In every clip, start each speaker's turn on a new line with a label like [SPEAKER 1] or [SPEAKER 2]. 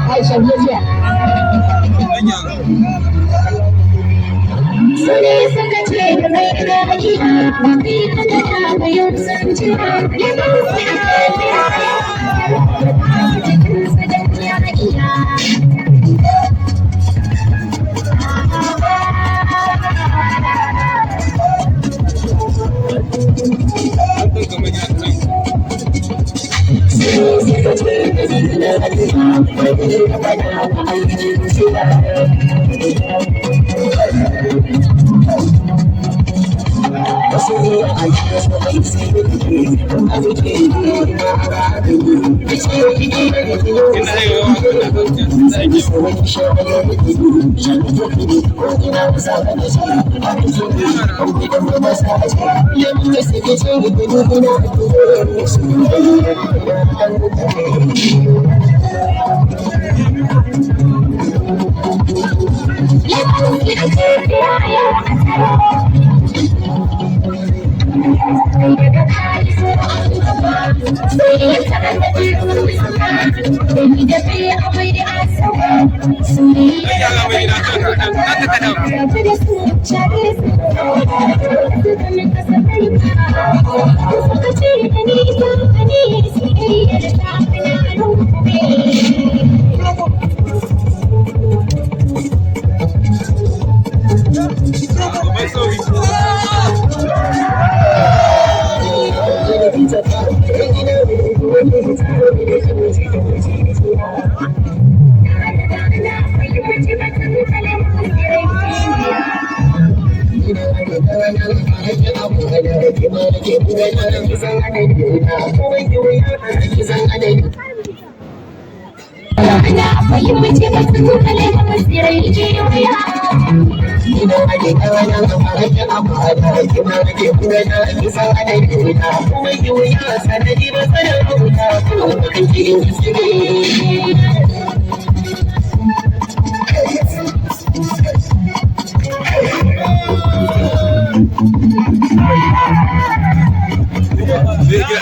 [SPEAKER 1] Aisha Biya. Sune suka ce da mai na hakika ba kai ka gana ba yau sun jira yana su ake kira cikin su da ya iya. Sune suka ce da mai na hakika ba kai ka gana ba aikin su ba.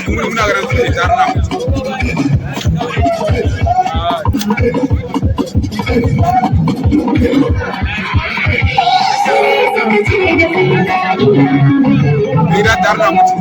[SPEAKER 2] Muna ganin su ne tare na mutu. Gida tare na mutu.